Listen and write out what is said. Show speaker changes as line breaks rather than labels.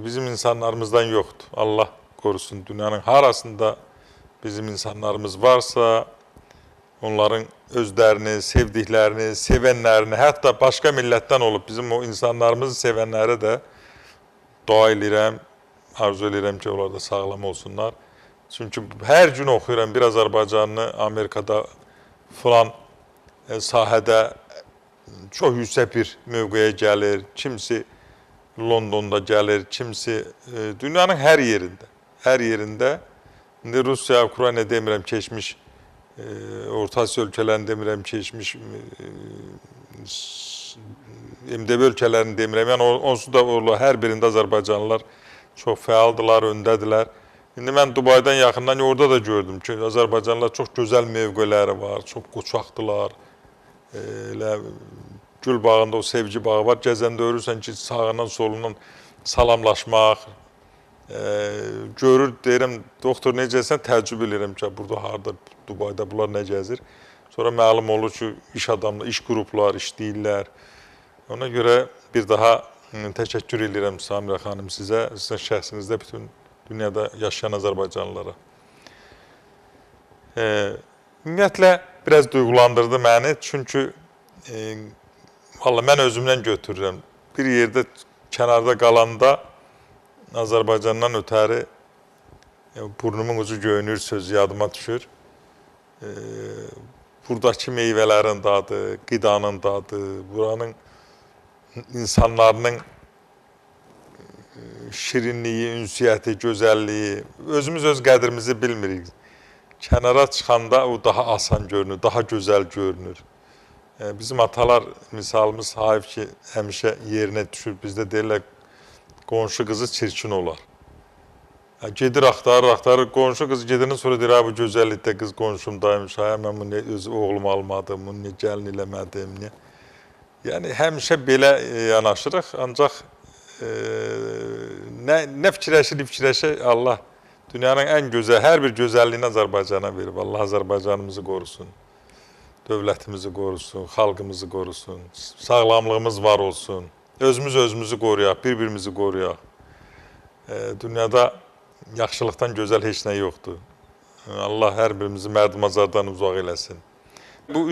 Bizim insanlarımızdan yoxdur. Allah qorusun, dünyanın harasında bizim insanlarımız varsa, onların özlərini, sevdiklərini, sevənlərini, hətta başqa millətdən olub bizim o insanlarımızı sevənlərə də dua eləyirəm, arzu eləyirəm ki, onlar da sağlam olsunlar. Çünki hər gün oxuyuram bir Azərbaycanlı Amerikada filan sahədə çox yüksək bir mövqeyə gəlir, kimisi Londonda gəlir, kimisi dünyanın hər yerində, hər yerində. İndi Rusiya, Ukrayna demirəm, keçmiş Orta Asiya ölkələrini demirəm, keçmiş MDB ölkələrini demirəm. Yəni onsuz da hər birində Azərbaycanlılar çox fəaldılar, öndədirlər. İndi mən Dubaydan yaxından orada da gördüm ki, Azərbaycanlılar çox gözəl mövqeləri var, çox qoçaqdılar. Elə gül bağında o sevgi bağı var. Gəzəndə görürsən ki, sağından solundan salamlaşmaq, görür, deyirəm, doktor necəsən, təəccüb eləyirəm ki, burada harada, Dubayda bunlar nə gəzir. Sonra məlum olur ki, iş adamlar, iş qruplar işləyirlər. Ona görə bir daha təşəkkür eləyirəm Samirə xanım sizə, sizin şəxsinizdə bütün dünyada yaşayan Azərbaycanlılara. Ümumiyyətlə, biraz duyğulandırdı məni, çünki valla mən özümdən götürürəm. Bir yerdə kənarda qalanda Azərbaycandan ötəri burnumun ucu göynür sözü yadıma düşür. Buradakı meyvələrin dadı, qidanın dadı, buranın insanlarının şirinliyi, ünsiyyəti, gözəlliyi, özümüz öz qədrimizi bilmirik. Kənara çıxanda o daha asan görünür, daha gözəl görünür. Bizim atalar misalımız hayf ki, həmişə yerinə düşür. Bizdə deyirlər, qonşu qızı çirkin olar. Gedir, axtarır, axtarır. Qonşu qızı gedəndən sonra deyir, bu gözəllikdə qız qonşumdaymış, mən bunu öz oğlumu almadım, bunu niyə gəlin eləmədim, niyə? Yəni, həmişə belə yanaşırıq, ancaq nə fikirləşirik, fikirləşək, Allah dünyanın ən gözəl, hər bir gözəlliyini Azərbaycana verib. Allah Azərbaycanımızı qorusun, dövlətimizi qorusun, xalqımızı qorusun, sağlamlığımız var olsun. Özümüz özümüzü qoruyaq, bir-birimizi qoruyaq. Dünyada yaxşılıqdan gözəl heç nə yoxdur. Allah hər birimizi mərdümazardan uzaq eləsin. Bu